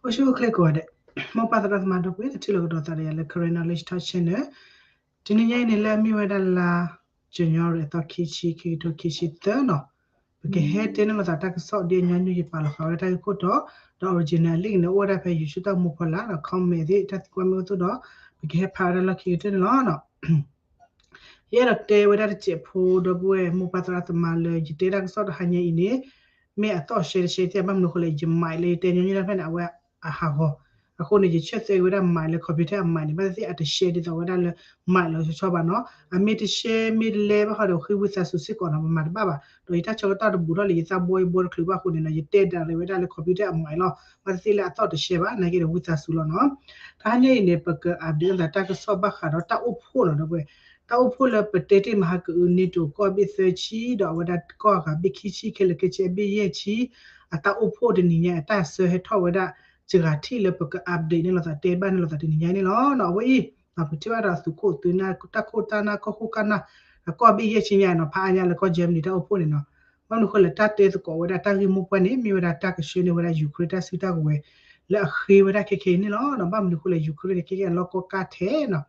အိၣ်ဆူၣ်အိၣ်ချ့ကိးဂၤဒဲး, မိၢ်ပၢ်သရၣ်သမါဒီပုၢ်ဝဲၢ် ထံၣ်လိာ်ကဒီးသးဒီးယၤလၢ Karen Knowledge Talk Channel. တနံၤညါအံၤန့ၣ် လၢအမ့ၢ်ဝဲဒၣ်လါ January အသီခံဆံ ခံကထိခံဆံသၢနီၤ, ပကဟဲတဲန့ၢ်လိာ်သးတၢ်ကစီၣ်ဒ်အညီနုၢ် ယပာ်လီၤဃာ်ဝဲဒၣ်တၢ်ဂ့ၢ်ခိၣ်တီ, ဒီး original link န့ၣ် အိၣ်ဝဲဒၣ်ဖဲ YouTube တၢ်မူဖီလာ် ဒီး comment သ့ၣ် တၢ်သံကွၢ်မ့ၢ်အိၣ်သိးဒီး ပကဟဲဖးဝဲဒၣ်လီၢ်ခံကတၢၢ်န့ၣ်လီၤ. ယအဲၣ်ဒိးတဲဝဲဒၣ်တစဲးဖိ ဒီပုၢ်ဝဲၢ်မိၢ်ပၢ်သရၣ်သမါလၢ ယတဲတၢ်ကစီၣ်တဟါညါအံၤန့ၣ် မ့ၢ်အသီၣ်ရှဲတရှဲသ့ၣ် ဘၣ်မနုၤအဃိလဲၣ် ယမၤလၢယတဲညီနုၢ်တၢ်ဖဲန့ၣ် အဝဲအဟးဂီၤ, အဃိန့ၣ် ယဆၢသၢက့ၤဝဲဒၣ်မၤလၢ computer အမၤန့ၣ် ဘၣ်သ့ၣ်သ့ၣ်အတရှဲဒ်သိးဝဲဒၣ်လၢ မၤလီၤဆီဆီဘၣ်နီၤ, အမ့ၢ်တရှဲမ့ၢ်တလဲဘၣ်ဃီဒီး ဃ့ဝံသးစူၤစ့ၢ်ကီးနီၤ ပမၤတဘၣ်ဘၣ်, ဒီးယတၢ်ဆၢကတီၢ်တဘူးထီၣ်လၢယသးဘီယဘီတချုးဘၣ်အဃိန့ၣ်နီၤ ယတဲဒၣ်ရဲၣ်ဝဲဒၣ်လၢ computer အမၤလီၤ, ဘၣ်သ့ၣ်သ့ၣ်လၢအသီၣ်တရှဲဘၣ် နာ်က့ဒီးဝံသးစူၤလီၤနီၤ. တဟါညါအံၤန့ၣ် ပက update သးတၢ်ကစီၣ်ဘၣ်ဃးဒီးတၢ်အိၣ်ဖှိၣ်လီၤ ဒီပုၢ်ဝဲၢ်, တၢ်အိၣ်ဖှိၣ်လၢပတဲတ့ၢ်မဟါကအုး NATO ကီၢ်ဘ့ၣ်သၢဆံ ဒီးအဝဲဒၣ်ကီၢ်အဂၤဘ့ၣ်ခံဆံ ခဲလၢာ်ခဲဆ့အဘ့ၣ်ယဲၢ်ဆံ အတၢ်အိၣ်ဖှိၣ်တနံၤညါ အတၢ်ဆှၢဟဲထီၣ်ဝဲဒၣ် စှၤထံၣ်လၢပက update န့ၢ်လိာ်သး တဲဘၣ်န့ၢ်လိာ်သးတနံၤညါန့ၣ်လီၤ. အဝဲအံၤ ပထံၣ်ဘၣ်ဒီးသုးခိၣ်သုးနၢ် တၢ်ခိၣ်တၢ်နၢ် ကီၢ်ခိၣ်ကၢ်နၢ် အကီၢ်ဘ့ၣ်ယဲၢ်ဆံညါနီၤ ဖးအါညါလၢကီၢ် Germany တၢ်အိၣ်ဖှိၣ်န့ၣ်နီၤ, ဘၣ်မနုၤအဃိလဲၣ် တၢ်တဲသကိးဝဲဒၣ်တၢ်ဂ့ၢ်မိၢ်ပှၢ်န့ၣ် မ့ၢ်ဝဲဒၣ်တၢ်ကဆှၢန့ၢ်ဝဲဒၣ် Ukraine တၢ်စုတၢ်ကဝဲၤ လၢအဃ့ဝဲဒၣ်ခဲခဲအံၤန့ၣ်လီၤ. ဘၣ်မနုၤအဃိလဲၣ် Ukraine န့ၣ် ခဲခဲအလီၢ်ကီၢ်ကၢ်ထဲနီၤ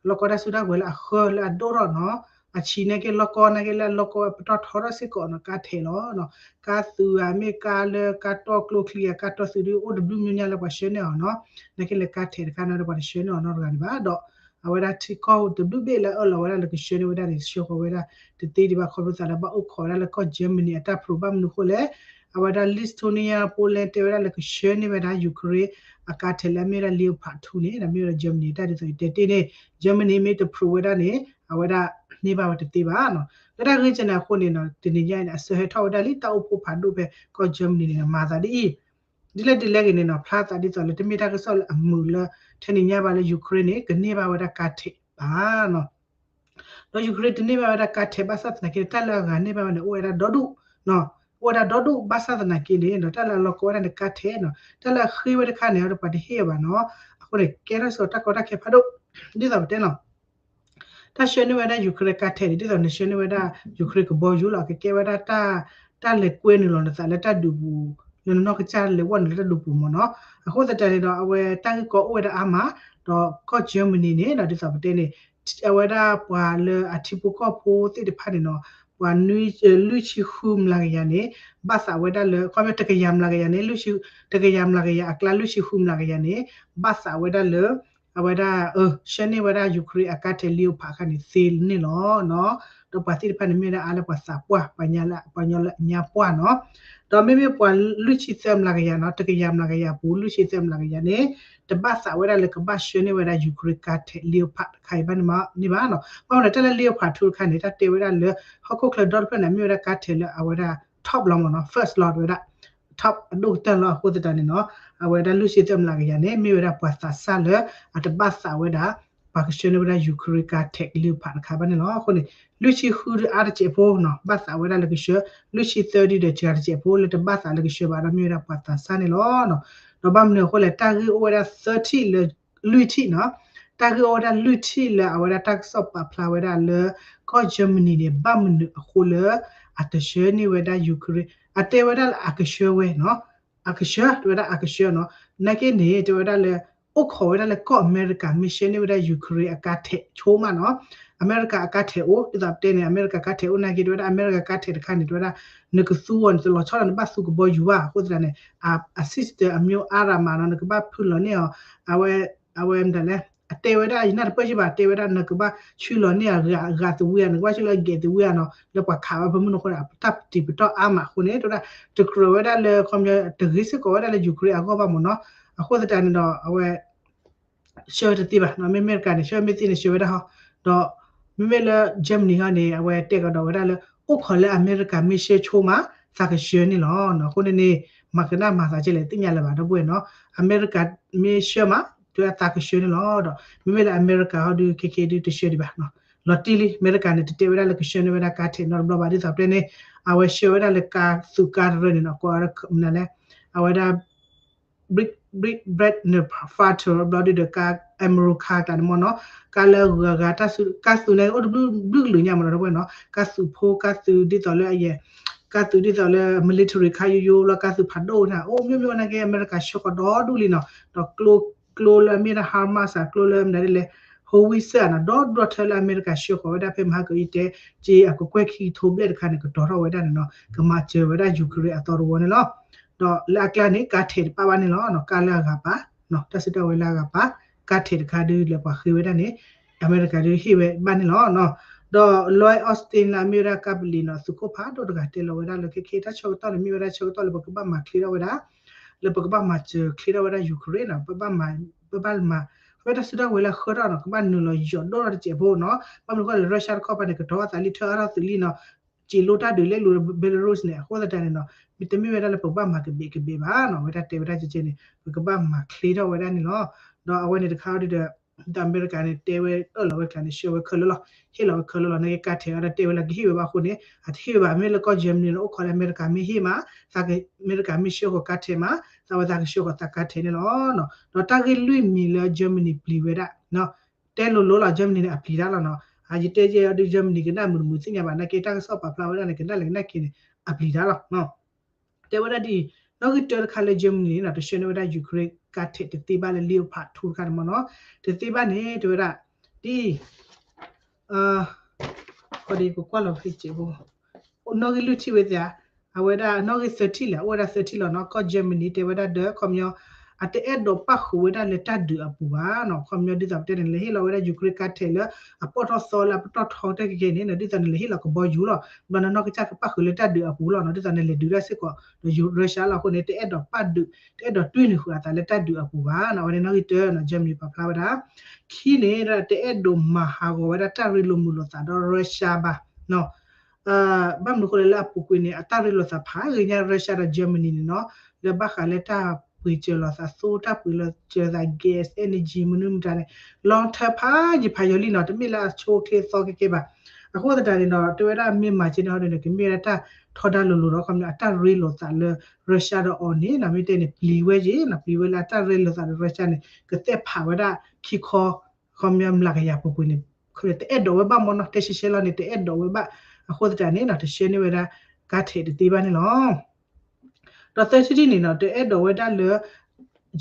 အလီၢ်ကီၢ်တၢ်စုတၢ်ကဝဲၤလၢအဃၢလၢအဒိၣ်ထီၣ်နီၤ, အဆံးနာ်က့လီၢ်ကီၢ်နာ်က့လၢအလီၢ်ကီၢ်ပတီၢ်ထီထီၣ်စ့ၢ်ကီးနီၤ ကၢ်ထဲးလီၤ. ကၢ်သုးဧါ မ့ၢ်ကၢ်လၢကၢ်တီၢ်ကျိချံဧါ ကၢ်တီၢ်သုးဒုးအိၣ်တဘျုးမံၤညါလၢပှၤဆှၢန့ၢ်အီၤနီၤ, နာ်က့လၢကၢ်ထဲးတခါနီၤဒီးပှၤတဆှၢန့ၢ်အီၤနီတဂၤဒံးဘၣ်ဒီး အဝဲဒၣ်ထံကီၢ်တဘျုးဘ့ၣ်လၢအအၢၣ်လီၤဝဲဒၣ်လၢကဆှၢန့ၢ်ဝဲဒၣ်န့ၣ် ဆှၢဃီၤဝဲဒၣ်တသ့ဒံးဘၣ် ခီဖျိသးလၢဘၣ်အိၣ်ခိးဝဲဒၣ်လၢကီၢ် Germany အတၢ် approve ဘၣ်မနုၤအဃိလဲၣ် အဝဲဒၣ် Lithuania Poland တဲဝဲဒၣ်လၢကဆှၢန့ၢ်ဝဲဒၣ် Ukraine အကၢ်ထဲးလၢအမ့ၢ်ဝဲဒၣ် Leopard two န့ၣ် ဒီးမ့ၢ်ဝဲဒၣ် Germany တၢ်ဒ်သိးယတဲတ့ၢ်န့ၣ် Germany မ့ၢ်တ approve ဝဲဒၣ်န့ၣ် အဝဲဒၣ်န့ၢ်ဘၣ်ဝဲတသ့ဘၣ်နီၤ. လၢတၢ်ဂ့ၢ်ကဲန့ၣ်အဃိန့ၣ်နီၤ တနံၤညါအံၤန့ၣ် အဆှၢဟဲထီၣ်ဝဲဒၣ်လံ တၢ်အိၣ်ဖှိၣ်ဖးဒိၣ်ဖဲကီၢ် Germany န့ၣ် မၤသးဒ်အံၤ ဒ်လဲၣ်ဒ်လဲၣ်ဂ့ၤန့ၣ်နီၤ ဖျါသးဒ်သိးလၢတမ့ၢ်တၢ်ကစီၣ်လၢအမုာ်လၢ ထဲန့ၣ်ညါဘၣ်လၢ Ukraine န့ၣ် ကန့ၢ်ဘၣ်ဝဲဒၣ်ကၢ်ထဲးဘၣ်နီၤ ဒီး Ukraine တန့ၢ်ဘၣ်ဝဲဒၣ်ကၢ်ထဲးဘၣ်ဆၣ်သနာ်က့န့ၣ် တၢ်လၢအဂၤန့ၢ်ဘၣ်ဝဲန့ၣ် အိၣ်ဝဲဒၣ်ဒီဒူၣ်, အိၣ်ဝဲဒၣ်ဒီဒူၣ်ဘၣ်ဆၣ်သနာ်က့န့ၣ်ဒီး တၢ်လၢအလီၢ်ကီၢ်ဝဲဒၣ်န့ၣ် ကၢ်ထဲးနီၤ တၢ်လၢအဃ့ဝဲတခါန့ၣ် ဒီးပှၤတဟ့ၣ်အီၤဘၣ်နီၤ. အဃိန့ၣ် ကဲထီၣ်စ့ၢ်ကီးတၢ်ကီတၢ်ခဲဖးဒိၣ် ဒ်သိးပတဲနီၤ တၢ်ဆှၢန့ၢ်ဝဲဒၣ် Ukraine ကၢ်ထဲးန့ၣ် ဒ်သိးနဆှၢန့ၢ်ဝဲဒၣ် Ukraine ကဘီယူၤလီၤ ကကဲဝဲဒၣ် တၢ်လဲၤကွဲနုာ်လီၤနသးလၢတၢ်ဒုးပူၤ လၢနနီၢ်ကစၢ်လဲၤဝဲနုာ်လၢတၢ်ဒုးပူၤမ့ၢ်နီၤ. အဃိသတးန့ၣ်ဒီး အဝဲတၢ်ဂ့ၢ်ကီအိၣ်ဝဲဒၣ်အါမး ဒီးကီၢ် Germany န့ၣ်ဒီး ဒ်သိးပတဲန့ၣ် အဝဲဒၣ်ပှၤလၢအထံဖိကီၢ်ဖိသ့ၣ်တဖၣ်န့ၣ်နီၤ ပှၤ လွံၢ်ဆံဃုမျးကယၤန့ၣ် ဘၣ်သးဝဲဒၣ်လၢ ခီပညီတကယၤမျးကယၤန့ၣ် လွံၢ်ဆံ တကယၤမျးကယၤအကျါ လွံၢ်ဆံဃုမျးကယၤန့ၣ် ဘၣ်သးဝဲဒၣ်လၢ အဝဲဒၣ် ဆှၢန့ၢ်ဝဲဒၣ် Ukraine အကၢ်ထဲး Leopard အခါန့ၣ်သ့န့ၣ်လီၤ. ဒီးပှၤသ့ၣ်တဖၣ်န့ၣ်မ့ၢ်ဝဲဒၣ်အါလၢပှၤသးပှၢ် ပှၤညီလၢအညါပှၢ်နီၤ. ဒီးမ့မ့ၢ်ပှၤလွံၢ်ဆံသၢမျးကယၤနီၤ တကယၤမျးကယၤအပူၤ လွံၢ်ဆံသၢမျးကယၤန့ၣ် တဘၣ်သးဝဲဒၣ်လၢကဘၣ်ဆှၢန့ၢ်ဝဲဒၣ် Ukraine ကၢ်ထဲး Leopard တခါအံၤဘၣ်န့ၣ်ဘၣ်နီၤ. ဘၣ်မနုၤတၢ်လၢ Leopard two တခါန့ၣ် တၢ်တဲဝဲဒၣ်လၢ ဟီၣ်ခိၣ်ချၢဒီတဖျၢၣ်န့ၣ် မ့ၢ်ဝဲဒၣ်ကၢ်ထဲးလၢအဝဲဒၣ် top လီၤမ့ၢ်နီၤ first လီၤဝဲဒၣ် top အဒိၣ်ကတၢၢ်လီၤ. အဃိသတးန့ၣ်နီၤ အဝဲဒၣ်လွံၢ်ဆံသၢမျးကယၤန့ၣ် မ့ၢ်ဝဲဒၣ်ပှၤသးစၢ်လၢ အတဘၣ်သးဝဲဒၣ် ပှၤကဆှၢန့ၢ်ဝဲဒၣ် Ukraine ကၢ်ထဲး Leopard တခါဘၣ်န့ၣ်လီၤ. အဃိန့ၣ် လွံၢ်ဆံဃုဒုးအါတစဲးဖိနီၤ ဘၣ်သးဝဲဒၣ်လၢကဆှၢ လွံၢ်ဆံသၢဒုးဒီးစှၤတစဲးဖိ လၢတဘၣ်သးလၢကဆှၢဘၣ်ဒီးမ့ၢ်ဝဲဒၣ်ပှၤသးစၢ်န့ၣ်လီၤ. ဒီးဘၣ်မနုၤအဃိလဲၣ် တၢ်ဂ့ၢ်အိၣ်ဝဲဒၣ်သၢထံၣ်လၢ လွံၢ်ထံၣ်နီၤ တၢ်ဂ့ၢ်အိၣ်ဝဲဒၣ်လွံၢ်ထံၣ်လၢအဝဲဒၣ်တၢ်ကစီၣ်ပာ်ဖျါဝဲဒၣ်လၢ ကီၢ် Germany န့ၣ် ဘၣ်မနုၤအဃိလၢ အတဆှၢန့ၢ်ဝဲဒၣ် Ukraine အတဲဝဲဒၣ်လၢအကဆှၢဝဲနီၤ အကဆှၢ တဲဝဲဒၣ်အကဆှၢနီၤ နာ်က့န့ၣ် တဲဝဲဒၣ်လၢ အိၣ်ခိးဝဲဒၣ်လၢကီၢ်အမဲရကၤ မ့ၢ်ဆှၢန့ၢ်ဝဲဒၣ် Ukraine အကါထဲးဆိမးနီၤ အမဲရကၤအကါထဲးအိၣ် ဒ်သိးပတဲန့ၣ် အမဲရကၤကါထဲးအိၣ်နာ်က့ တဲဝဲဒၣ်အမဲရကၤကါထဲးတခါန့ၣ် တဲဝဲဒၣ် နကသူအီၤန့ၣ် တလီၤဆီဒီးနဘၣ်သူကဘီယူၤဘၣ် အဃိသတးန့ၣ် အ system အမျိုးအါရမးနီၤ နကဘၣ်ဖုလီၤန့ၢ်အီၤ အဝဲ အဝဲမတၤလဲၣ် အတဲဝဲဒၣ် ယနၢ်တပၢၢ်ဘၣ် တဲဝဲဒၣ် နကဘၣ်ဆှၢလီၤန့ၢ်အဂၤသဝံဧါ နကဘၣ်ဆှၢလီၤဂဲၤသဝံဧါနီၤ လၢပှၤခးဝဲဖဲမုၢ်နၤဃိန့ၣ် တၢ်ပတံၤပတီၢ်အါမးအဃိန့ၣ် တဲဝဲဒၣ် တကြၢးဝဲဒၣ်လၢ ခီပညီ တဂ့ၤစ့ၢ်ကီးဝဲဒၣ်လၢ Ukraine အဂီၢ်ဘၣ်မ့ၢ်နီၤ အဃိသတးန့ၣ်ဒီး အဝဲ ဆှၢတသ့ဘၣ်နီၤ မ့ၢ်အမဲရကၤန့ၣ် ဆှၢမ့ၢ်သ့န့ၣ် ဆှၢဝဲဒၣ်ဟီ ဒီး မ့မ့ၢ်လၢ Germany ဟီန့ၣ် အဝဲတဲကဒီးဝဲဒၣ်လၢ အိၣ်ခိးလၢအမဲရကၤမ့ၢ်ဆှၢဆိမး သးကဆှၢန့ၣ်လီၤနီၤ အဃိန့ၣ်န့ၣ် မၤကနၣ်မၤသးကလဲၣ် သ့ၣ်ညါလၢၤဘၣ် ဒီပုၢ်ဝဲၢ်နီၤ အမဲရကၤမ့ၢ်ဆှၢမး တဲဝဲဒၣ်သးကဆှၢန့ၣ်လီၤ ဒီး မ့မ့ၢ်လၢအမဲရကၤဟီဒုး ခဲခဲဒုးတဆှၢဒံးဘၣ်နီၤ လီၤတံၢ်လံ အမဲရကၤန့ၣ် တတဲဝဲဒၣ်လၢကဆှၢန့ၢ်ဝဲဒၣ်ကါထဲးနီတဘျီဘၣ် ဒ်သိးပတဲန့ၣ် အဝဲဆှၢဝဲဒၣ်လၢကါသူးကါတရၢန့ၣ်နီၤ ကိးမနုၤလဲၣ် အဝဲဒၣ် Brit Brit Brit န့ၣ် fighter ဘျီဒုးဒီးကါ America ကျါန့ၣ်မ့ၢ်နီၤ ကါလၢဂၤဂၤတၢ်စု ကါသူးန့ၣ်အိၣ်တဘျုးဘျုးကလုာ်ညါမ့ၢ်နီၤ ဒီပုၢ်ဝဲၢ်နီၤ ကါသူးဖိ ကါသူးဒ်သိးလၢအယဲၢ် ကါသုးဒ်သိးလၢ military ခါယိယိလီၤ ကါသုးဖးဒိၣ်န့ၣ် အိၣ် မျိုးမျိုး နာ်က့ အမဲရကၤဆှၢဃီၤဒီဒူၣ်လံနီၤ, ဒီးကျိ ကျိလၢအမ့ၢ်ဝဲဒၣ် HIMARS အကျိလၢမနုၤဒ်လဲၣ် howitzer နီၤ ဒီဒူၣ်ဒီထၢလၢအမဲရကၤဆှၢဃီၤဝဲဒၣ်ဖဲမဟါကအံၤတဲ က့အကကွဲၢ်ခံကထိဘျဲၣ်တခါန့ၣ် ကတီၤထီၣ်ဝဲဒၣ်န့ၣ်နီၤ ကမၤစၢၤဝဲဒၣ် Ukraine အသီတဝီန့ၣ်လီၤ. ဒီးလၢအကျါန့ၣ် ကါထဲးတပၣ်ဘၣ်န့ၣ်လီၤ. ကါလၢအဂၤပၤ တၢ်စုတၢ်ဝဲၤလၢအဂၤပၤ ကါထဲးတခါဒုးလၢပှၤဃ့ဝဲဒၣ်န့ၣ် အမဲရကၤဒုးဟ့ၣ်ဝဲဘၣ်န့ၣ်လီၤ. ဒီး Lloyd Austin လၢအမ့ၢ်ဝဲဒၣ်ကါပလံၤနီၤ သုးခိၣ်ဖးဒိၣ်တဂၤတဲလီၤဝဲဒၣ်လၢခဲခဲတၢ်ဆၢကတီၢ်န့ၣ် မ့ၢ်ဝဲဒၣ်ဆၢကတီၢ်လၢပကဘၣ်မၤချ့ထီၣ်ဝဲဒၣ် လၢပကဘၣ်မၤစၢၤချ့ထီၣ်ဝဲဒၣ် Ukraine နီၤ ပဘၣ်မၤ ပဘၣ်မၤ ဖဲတၢ်စုတၢ်ဝဲၤလၢအဃၢထီၣ်နီၤ ကဘၣ်နုာ်လီၤယိးဒိၣ်ထီၣ်တစဲးဖိနီၤ ဘၣ်မနုၤဃိလဲၣ် Russia တခီပၤန့ၣ် ကတီၤအသးလံထၢအါထီၣ်သုးလံနီၤ စံးလိတၢ်ဒုးလဲၤလိာ် Belarus န့ၣ် အဃိသတးန့ၣ်နီၤ မ့တမ့ၢ်ဝဲဒၣ်လၢပကဘၣ်မၤကဘ့းကဘ့းဘၣ်နီၤ အဝဲဒၣ်တဲဝဲဒၣ်ကဲကဲန့ၣ် ပကဘၣ်မၤချ့ထီၣ်ဝဲဒၣ်န့ၣ်လီၤ. ဒီးအဝဲန့ၣ်တခါဒုးဒီး ဒီးအမဲရကၤန့ၣ် တဲဝဲအၢၣ်လီၤဝဲကျါန့ၣ် ဆှၢဝဲခဲလၢာ်လီၤ ဟ့ၣ်လီၤဝဲခဲလၢာ်လီၤ နာ်က့ကါထဲးအါဒီးတဲဝဲလၢကဟ့ၣ်ဝဲဘၣ်အဃိန့ၣ် အတဟ့ၣ်ဝဲဘၣ် မ့ၢ်လၢကီၢ် Germany န့ၣ် အိၣ်ခိးလၢအမဲရကၤမ့ၢ်ဟ့ၣ်မး သးက အမဲရကၤမ့ၢ်ဆှၢဃီၤကါထဲးမး သးဝဲသးကဆှၢဃီၤသးကါထဲးန့ၣ်လီၤ. ဒီးတၢ်ဂ့ၢ်လွံၢ်မံၤလၢ Germany ပျံၤဝဲဒၣ် တဲလိၤလိၤလီၤ Germany န့ၣ် အပျံၤတၢ်လီၤနီၤ ယတဲယဲအီၤဒုး Germany ကနၣ်မုာ်တမုာ်သ့ၣ်ညါဘၣ် နာ်က့တၢ်ကစီၣ်ပာ်ဖျါဝဲဒၣ်န့ၣ် ကနၣ်လဲၣ်ကနၣ်က့ၤန့ၣ် အပျံၤတၢ်လီၤ တဲဝဲဒၣ်ဒ်အံၤ နီၣ်ဂံၢ်တၢတခါလၢ Germany န့ၣ်နီၤ တဆှၢန့ၢ်ဝဲဒၣ် Ukraine ကါထဲးတသ့ဘၣ်လၢ Leopard two တခါန့ၣ်မ့ၢ်နီၤ တသ့ဘၣ်န့ၣ် တဲဝဲဒၣ် ဒ်အံၤ ဃီဒီးယကကွၢ်လီၤဖဲစဲးဖိ နီၣ်ဂံၢ်လွံၢ်ထံၣ်ဝဲသ့ၣ်ဧါ အဝဲဒၣ်နီၣ်ဂံၢ်သၢထံၣ်လဲၣ် အိၣ်ဝဲဒၣ်သၢထံၣ်လီၤနီၤ ကီၢ် Germany တဲဝဲဒၣ်ဒီး ခီပညီ အတအဲၣ်ဒိးပၣ်ဃုာ်ဝဲဒၣ်လၢတၢ်ဒုးအပူၤဘၣ်နီၤ ခီပညီဒ်သိးပတဲန့ၣ် လဲၤဟ့ၣ်လီၤဝဲဒၣ် Ukraine ကါထဲးလၢ အပီၣ်ထီၣ်သီလၢအပတီၢ်ထီကတၢၢ်ကဲကဲန့ၣ်နီၤ ဒ်သိးန့ၣ် လဲၤဟ့ၣ်လီၤကဘီယူၤလီၤ ဘျီနီၢ်နီၢ်ကစၢ်ကပၣ်ဃုာ်လၢတၢ်ဒုးအပူၤလီၤနီၤ ဒ်သိးန့ၣ် လဲၤဒုးတၢ်စ့ၢ်ကီး ဒီး Russia လီၤအဃိန့ၣ် တအဲၣ်ဒိးပၣ်ဒုး တအဲၣ်ဒိးတွံၢ်န့ၢ်ဃုာ်အသးလၢတၢ်ဒုးအပူၤဘၣ်နီၤ အဝဲန့ၣ်နီၣ်ဂံၢ်တၢနီၤ Germany ပာ်ဖျါဝဲဒၣ် ခံန့ၣ် တအဲၣ်ဒိးမၤဟးဂီၤဝဲဒၣ်တၢ်ရ့လိာ်မုာ်လိာ်သးဒီး Russia ဘၣ်နီၤ ဘၣ်မနုၤဃိလဲၣ် လၢအပူၤကွံာ်န့ၣ် အတၢ်ရ့လိာ်သးဖးဂ့ၤညါ Russia ဒီး Germany န့ၣ်နီၤ လၢဘၣ်ဃးလၢတၢ်ပှ့ၤစၢၤလိာ်သးသိ တၢ်ပှ့ၤလီၤစၢၤသး gas energy မနုၤမတၤန့ၣ် long term ဖးယံာ်ဖးယီၤလံနီၤ တမ့ၢ်လၢအဆိအချ့အသီကဲကဲဘၣ် အဃိသတးန့ၣ်ဒီး တဲဝဲဒၣ်မ့ၢ်မၤစ့န့ၣ်ဟီဒ်န့ၣ် ကမ့ၢ်ဝဲဒၣ်တၢ်ထီဒါလိၤလိၤဒီး ခီပညီအတၢ်ရ့လိာ်သးလၢ Russia ဒီးအီၤန့ၣ်နီၤ မ့ၢ်တဲန့ၣ် ပျံၤဝဲက့ၤနီၤ ပျံၤဝဲလၢအတၢ်ရ့လိာ်သးဒီး Russia န့ၣ် ကသ့ၣ်ဖးဝဲဒၣ်ခံခီ ခီပညီမျးကယၤပူၤကွံာ်န့ၣ် တအဲၣ်ဒိးဝဲဘၣ်မ့ၢ်နီၤ တဲရှဲရှဲလီၤန့ၣ် တအဲၣ်ဒိးဝဲဘၣ် အဃိသတးန့ၣ်နီၤ တဆှၢန့ၢ်ဝဲဒၣ် ကါထဲးတသ့ဘၣ်န့ၣ်လီၤ. ဒီးသၢထံၣ်တထံၣ်န့ၣ်နီၤ တအဲၣ်ဒိးဝဲဒၣ်လၢ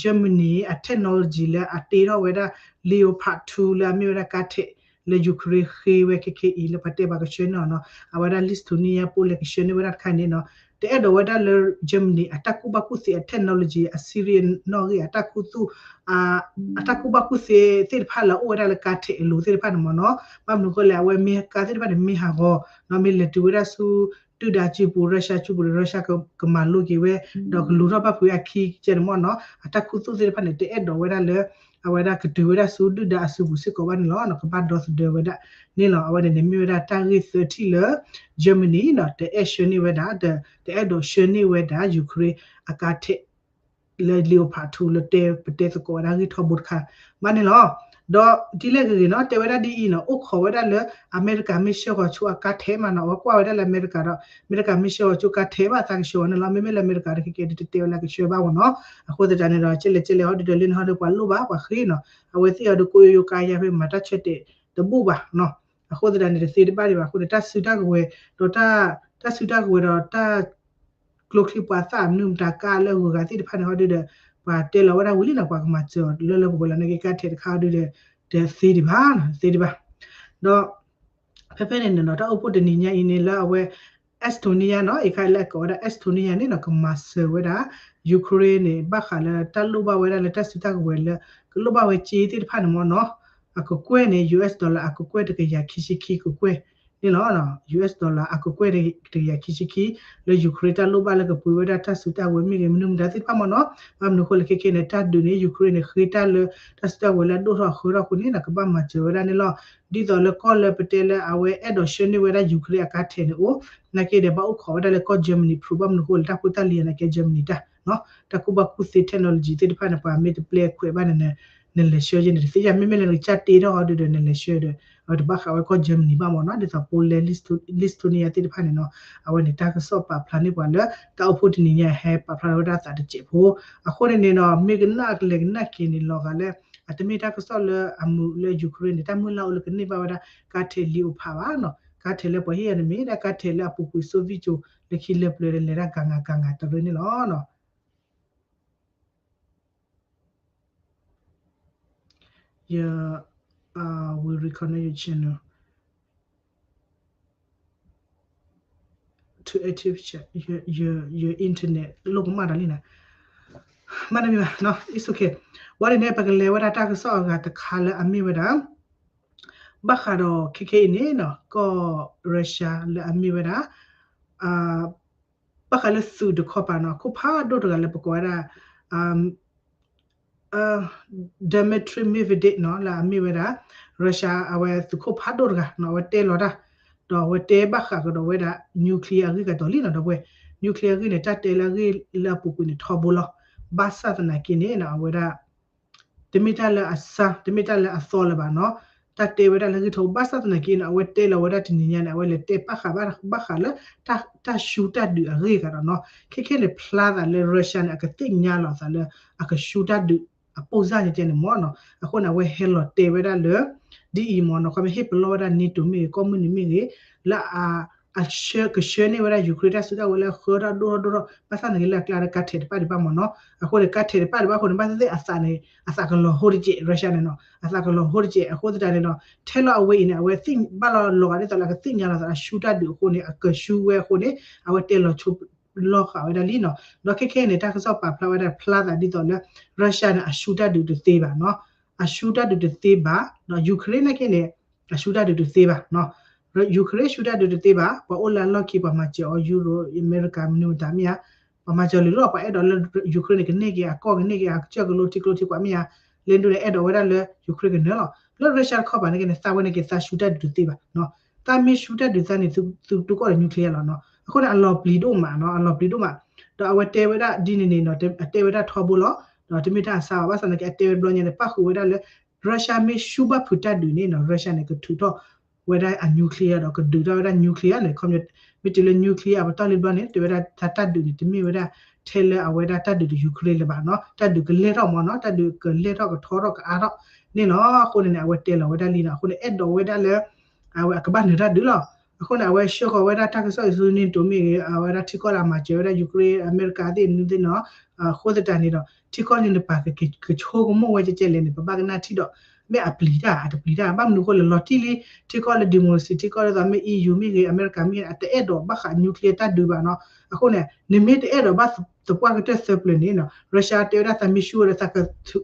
Germany အ technology လၢအတ့ထီၣ်ဝဲဒၣ် Leopard two လၢအမ့ၢ်ဝဲဒၣ်ကါထဲး လၢ Ukraine ဃ့ဝဲခဲခဲအံၤ လၢပှၤတဲပှၤကဆှၢန့ၢ်အီၤနီၤ အဝဲဒၣ် Lithuania ဖိလၢကဆှၢန့ၢ်ဝဲဒၣ်တခါန့ၣ်နီၤ တအဲၣ်ဒိးဝဲဒၣ်လၢ Germany အတၢ်ကူၣ်ဘၣ်ကူၣ်သ့အ technology အ Syria နီၣ်ဂံၢ်အတၢ်ခူသူၣ် အတၢ်ကူၣ်ဘၣ်ကူၣ်သ့သ့ၣ်တဖၣ်လၢအအိၣ်ဝဲဒၣ်လၢကါထဲးအလိၤသ့ၣ်တဖၣ်န့ၣ်မ့ၢ်နီၤ ဘၣ်မနုၤဃိလဲၣ် အဝဲမ့ၢ်ကါသ့ၣ်တဖၣ်န့ၣ် မ့ၢ်ဟးဂီၤနီၤ မ့ၢ်လဲၤတုၤဝဲဒၣ်ဆူ ဒုၣ်ဒါစုပူၤ Russia စုပူၤဒီး Russia ကမၤလိက့ၤဝဲ ဒီးကလူၤထီၣ်ဘၣ်ဖုးအခံကဲန့ၣ်မ့ၢ်နီၤ အတၢ်ခူသူၣ်သ့ၣ်တဖၣ်န့ၣ် တအဲၣ်ဒိးဝဲဒၣ်လၢ အဝဲဒၣ်ကတုၤဝဲဒၣ်ဆူဒုၣ်ဒါအစုပူၤစ့ၢ်ကီးဘၣ်န့ၣ်လီၤ. ကဘၣ်ဒီသဒၢဝဲဒၣ်န့ၣ်လီၤ. အဝဲန့ၣ်န့ၣ်မ့ၢ်ဝဲဒၣ်တၢ်ဂ့ၢ်သၢထံၣ်လၢ Germany ဒီး တအဲၣ်ဆှၢန့ၢ်ဝဲဒၣ် တအဲၣ်ဒိးဆှၢန့ၢ်ဝဲဒၣ် Ukraine အကါထဲး လၢ Leopard two လၢတဲပတဲသကိးဝဲဒၣ်ဂံၢ်ထီဘိတခါ ဘၣ်န့ၣ်လီၤ. ဒီးဒ်လဲၣ်ဂ့ၤဂ့ၤနီၤ တဲဝဲဒၣ်ဒ်အံၤနီၤ အိၣ်ခိးဝဲဒၣ်လၢ အမဲရကၤမ့ၢ်ဆှၢဃီၤဆိအကါထဲးမးနီၤ အဝဲကွၢ်ဝဲဒၣ်လၢအမဲရကၤဒီး အမဲရကၤမ့ၢ်ဆှၢဃီၤဆိကါထဲးဘၣ်သးကဆှၢအီၤန့ၣ်လီၤ. မ့မ့ၢ်လၢအမဲရကၤဒီးခဲကဲဒ်တတဲဝဲလၢကဆှၢဘၣ်မ့ၢ်နီၤ. အဃိသတးန့ၣ်ဒီး ကဲလဲၣ်ကဲလဲၣ်ဟီဒ်ဒီးလၢန့ၣ်ဟီဒ်ပှၤလိၣ်ဘၣ်ပှၤဃ့နီၤ အဝဲသ့ၣ်အီၤဒုးကိယိကါယါဖဲမၤတၢ်ဆၢတဲာ်တဘိၣ်ဘၣ်နီၤ. အဃိသတးန့ၣ် တသ့တဘၣ်ဒံးဘၣ်အဃိန့ၣ် တၢ်စုတၢ်ကဝဲၤဒီး တၢ်စုတၢ်ကဝဲၤဒီးတၢ် ကျိချံမျိာ်သၣ်မနုၤမတၤကါလၢအဂုၤအဂၤသ့ၣ်တဖၣ်န့ၣ်ဟီဒုးဒီး ပှၤတဲလီၤဝဲဒၣ်ဝံၤလံနီၤ ပှၤကမၤစၢၤအီၤလၢလၢပှဲၤပှဲၤလီၤ နာ်က့ကါထဲးတခါဟီဒုးဒီး တသ့ဒံးဘၣ်နီၤ တသ့ဒံးဘၣ်. ဒီး ဖဲဖဲန့ၣ်န့ၣ်နီၤ တၢ်အိၣ်ဖှိၣ်တနံၤညါအံၤန့ၣ်လၢအဝဲ Estonia နီၤ အခါလၢအကိးဝဲဒၣ် Estonia န့ၣ်နီၤ ကမၤစၢၤဝဲဒၣ် Ukraine န့ၣ် ဘၣ်ဃးလၢတၢ်လိၣ်ဘၣ်ဝဲဒၣ်လၢတၢ်စုတၢ်ကဝဲၤလၢ ကလိၣ်ဘၣ်ဝဲစ့သ့ၣ်တဖၣ်န့ၣ်မ့ၢ်နီၤ အကကွဲၢ်န့ၣ် US dollar အကကွဲၢ်တကယၤခံဆံခံကကွဲၢ်န့ၣ်လီၤ. US dollar အကကွဲၢ်တကယၤခံဆံခံ လၢ Ukraine တၢ်လိၣ်ဘၣ်လၢကပှ့ၤဝဲဒၣ်တၢ်စုတၢ်ကဝဲၤမ့ၢ်ဂ့ၤ မနုၤမတၤသ့ၣ်တဖၣ်မ့ၢ်နီၤ ဘၣ်မနုၤအဃိလဲၣ်ခဲခဲန့ၣ် တၢ်ဒုးန့ၣ် Ukraine န့ၣ် ဃ့တၢ်လၢတၢ်စုတၢ်ကဝဲၤလၢအဒိၣ်ထီၣ်အဃၢထီၣ်အဃိန့ၣ် ကဘၣ်မၤစၢၤဝဲဒၣ်န့ၣ်လီၤ. ဒ်သိးလၢကီၢ်လၢပတဲလၢအဝဲအဲၣ်ဒိးဆှၢန့ၢ်ဝဲဒၣ် Ukraine အကါထဲးန့ၣ်အိၣ် နာ်က့ဒီးဘၣ်အိၣ်ခိးဝဲဒၣ်လၢကီၢ် Germany ဖုး ဘၣ်မနုၤအဃိလဲၣ် တၢ်ဖိတၢ်လံၤနာ်က့ Germany တၢ် တၢ်ကူၣ်ဘၣ်ကူၣ်သ့ technology သ့ၣ်တဖၣ်န့ၣ် ပှၤမ့ၢ်တပျဲခွဲးဘၣ်န့ၣ် နလဲၤဆှၢက့ၤန့ၣ် တသ့ၣ်ညါ မ့မ့ၢ်လၢနကစၢ်တ့ထီၣ်ဟီဒုးဒီး နလဲၤဆှၢဒီး အဝဲတဘၣ်ဃးဝဲကီၢ် Germany ဘၣ်မ့ၢ်နီၤ ဒ်သိး Poland Lithuania သ့ၣ်တဖၣ်န့ၣ်နီၤ အဝဲန့ၣ်တၢ်ကစီၣ်ပာ်ဖျါန့ၢ်ပှၤလၢ တၢ်အိၣ်ဖှိၣ်တနံၤညါဟဲပာ်ဖျါထီၣ်ဝဲဒၣ်သးတစဲးဖိ အဃိန့ၣ်န့ၣ်နီၤ မ့ၢ်ကနၣ်ကလဲၤကနၣ်က့ၤန့ၣ် လီၤဂာ်လၢ အတမ့ၢ်တၢ်ကစီၣ်လၢအမုာ်လၢ Ukraine န့ၣ် တၢ်မုၢ်လၢ်အိၣ်လၢကန့ၢ်ဘၣ်ဝဲဒၣ် ကါထဲး Leopard ဘၣ်နီၤ ကါထဲးလၢပှၤဟ့ၣ်အီၤန့ၣ်မ့ၢ်ဒၣ်ကါထဲးလၢအပူၤကွံာ် Soviet ကၠိ လၢခံလၢပျၢၤဒီး လဲၤဒၣ်ဂၤဂၤဂၤဂၤတရၢန့ၣ်လီၤ. Your, uh, will reconnect your channel to active chat. Your, your, your internet လိၣ်ကမၣ်တၢ်လံနၤ. မ့တမ့ၢ်ဘၣ်နီၤ, it's okay. ဝံၤန့ၣ်န့ၣ် ပကလဲၤဝဲဒၣ်တၢ်ကစီၣ်အဂၤတခါလၢအမ့ၢ်ဝဲဒၣ် ဘၣ်ဃးဒီးခဲခဲအံၤန့ၣ်နီၤ ကီၢ် Russia လၢအမ့ၢ်ဝဲဒၣ် ဘၣ်ဃးလၢသုးတခီပၤနီၤ အခိၣ်ဖးဒိၣ်တဂၤလၢပကိးဝဲဒၣ် Dmitry Medvedev နီၤ လၢအမ့ၢ်ဝဲဒၣ် Russia အဝဲသုးခိၣ်ဖးဒိၣ်တဂၤနီၤ အဝဲတဲလီၤတၢ် ဒီးအဝဲတဲဘၣ်ဃးကဒီးဝဲဒၣ် nuclear အဂ့ၢ်ကဒီးလံနီၤ ဒီပုၢ်ဝဲၢ် nuclear အဂ့ၢ်န့ၣ် တၢ်တဲလၢအဂ့ၢ်လၢအပူၤကွံာ်န့ၣ် ထီဘိလီၤ. ဘၣ်ဆၣ်သနာ်က့န့ၣ်နီၤ အဝဲဒၣ် တမ့ၢ်တၢ်လၢအစၢ် တမ့ၢ်တၢ်လၢအသီလၢၤဘၣ်နီၤ တၢ်တဲဝဲဒၣ်လၢအဂ့ၢ်ထီဘိ ဘၣ်ဆၣ်သနာ်က့နီၤ အဝဲတဲလီၤဝဲဒၣ်တနံၤညါန့ၣ် အဝဲလဲၤတဲဘၣ်ဃးဘၣ် ဘၣ်ဃးလၢ တၢ် တၢ်ရှုံးတၢ်ဒုးအဂ့ၢ်ကဒီးနီၤ ခဲခဲန့ၣ် ဖျါသးလၢ Russia န့ၣ် အကသ့ၣ်ညါလီၤသးလၢ အကရှုံးတၢ်ဒုး အပိၢ်စၢ်ကဲန့ၣ်မ့ၢ်နီၤ အဃိန့ၣ် အဝဲဟဲလီၤတဲဝဲဒၣ်လၢ ဒ်အံၤမ့ၢ်နီၤ ခီမ့ၢ်ဟ့ၣ်ပလီၢ်ဝဲဒၣ် NATO မ့ၢ်ဂ့ၤ ကီၢ်မုၢ်နုာ်မ့ၢ်ဂ့ၤ လၢအ အဆှၢ ကဆှၢန့ၢ်ဝဲဒၣ် Ukraine တၢ်စုတၢ်ဝဲၤလၢအဃၢထီၣ်ဒိၣ်ထီၣ်ဒိၣ်ထီၣ် ဘၣ်ဆၣ်သနာ်က့လၢအကျါဒီးကါထဲးတပၣ်ဒံးဘၣ်မ့ၢ်နီၤ အဃိန့ၣ် ကါထဲးတပၣ်ဒံးဘၣ်အဃိန့ၣ် ဘၣ်သ့ၣ်သ့ၣ်အသးန့ၣ် အသးကလီၤဟိတကဲး Russia န့ၣ်နီၤ အသးကလီၤဟိတကဲး အဃိသတးန့ၣ်ဒီး ထဲလီၤအဝဲအံၤန့ၣ် အဝဲသ့ၣ်ဘၣ်လီၤလီၤဂာ်ဒ်သိးလၢအကသ့ၣ်ညါလီၤသးလၢအရှုံးတၢ်ဒုးအဃိန့ၣ် အကရှုံးဝဲအဃိန့ၣ် အဝဲတဲလီၤဆိ လီၤဃာ်ဝဲဒၣ်လံနီၤ ဒီးခဲခဲအံၤန့ၣ် တၢ်ကစီၣ်ပာ်ဖျါဝဲဒၣ်ဖျါသးဒ်သိးလၢ Russia န့ၣ် အရှုံးတၢ်ဒုးတသ့ဘၣ်နီၤ အရှုံးတၢ်ဒုးတသ့ဘၣ် ဒီး Ukraine နာ်က့န့ၣ် အရှုံးတၢ်ဒုးတသ့ဘၣ်နီၤ Ukraine ရှုံးတၢ်ဒုးတသ့ဘၣ် ပှၤအိၣ်လၢအလီၢ်ခံ ပှၤမၤစၢၤအီၤ Euro America မနုၤမတၤမ့ၢ်ဧါ ပှၤမၤစၢၤလၢလီၤ ပှၤအဲၣ်ဒိးလၢ Ukraine န့ၣ် ကန့ၢ်က့ၤအကီၢ် ကန့ၢ်က့ၤအကစၢၢ်ကလိ ထံကျိထံကွာ်မ့ၢ်ဧါ လၢဒုးန့ၣ် အဲၣ်ဒိးဝဲဒၣ်လၢ Ukraine ကနၢၤလီၤ လၢ Russia တခီပၤနာ်က့န့ၣ် သးဝဲန့ၣ်က့ၤသးရှုံးတၢ်ဒုးတသ့ဘၣ်နီၤ သးမ့ၢ်ရှုံးတၢ်ဒုးသးန့ၣ် သုတူၢ်ကီၢ်ဒီး nuclear လီၤနီၤ အဃိန့ၣ် အလီၤပျံၤဒိၣ်မးနီၤ အလီၤပျံၤဒိၣ်မး ဒီးအဝဲတဲဝဲဒၣ်ဒ်န့ၣ်န့ၣ်နီၤ အတဲဝဲဒၣ်ထီဘိလီၤ ဒီးတမ့ၢ်တၢ်အစၢ်ဘၣ် ဘၣ်ဆၣ်သနာ်က့ အတဲဝဲတဘျီညါန့ၣ် ပၣ်ဃုာ်ဝဲဒၣ်လၢ Russia မ့ၢ်ရှုံးဘၣ်ဖုးတၢ်ဒုးန့ၣ်နီၤ Russia န့ၣ် ကထုးထီၣ်ဝဲဒၣ်အ nuclear ဒီးကဒုးထီၣ်ဝဲဒၣ် nuclear န့ၣ် ခီ မ့ၢ်တုၤလၢ nuclear အပတီၢ်လံဘျီန့ၣ် တဲဝဲဒၣ်တၢ်ဒုးန့ၣ် တမ့ၢ်ဝဲဒၣ်ထဲလၢအဝဲဒၣ်တၢ်ဒုးဒီး Ukraine လၢၤဘၣ်နီၤ တၢ်ဒုးကလဲၢ်ထီၣ်မ့ၢ်နီၤ တၢ်ဒုးကလဲၢ်ထီၣ်ကထီထီၣ်ကအါထီၣ်န့ၣ်လီၤ အဃိန့ၣ်န့ၣ် အဝဲတဲလီၤဝဲဒၣ်လံနီၤ အဃိန့ၣ် အဲၣ်ဒိးဝဲဒၣ်လၢ အဝဲအကဘၣ်နၢၤတၢ်ဒုးလီၤ အဃိန့ၣ် အဝဲဆှၢဃီၤဝဲဒၣ်တၢ်ကစီၣ်အံၤဆူ NATO မ့ၢ်ဂ့ၤ အဝဲဒၣ်ထံကီၢ်လၢအမၤစၢၤဝဲဒၣ် Ukraine အမဲရကၤသ့ၣ်နုသ့ၣ်နီၤ အဃိသတးန့ၣ်ဒီး ထံကီၢ်န့ၣ်တပၤက ကဆိကမိၣ်ဝဲကဲကဲလဲၣ်န့ၣ် ပဘၣ်ကနၣ်ထံၣ်ဒီး မ့ၢ်အပျံၤတၢ် အတပျံၤတၢ် ဘၣ်မနုၤအဃိလဲၣ် လီၤတံၢ်လံ ထံကီၢ်လၢ democracy ထံကီၢ်ဒ်သိးမ့ၢ် EU မ့ၢ်ဂ့ၤ အမဲရကၤမ့ၢ်ဂ့ၤ အတအဲၣ်ဒိးဘၣ်ဃး nuclear တၢ်ဒုးဘၣ်နီၤ အဃိန့ၣ် နမ့ၢ်တအဲၣ်ဒိးဘၣ်သပှၢ်ကတၢၢ်သၢပျၢၤန့ၣ်နီၤ Russia တဲဝဲဒၣ်သးမ့ၢ်ရှုံးဝဲဒီး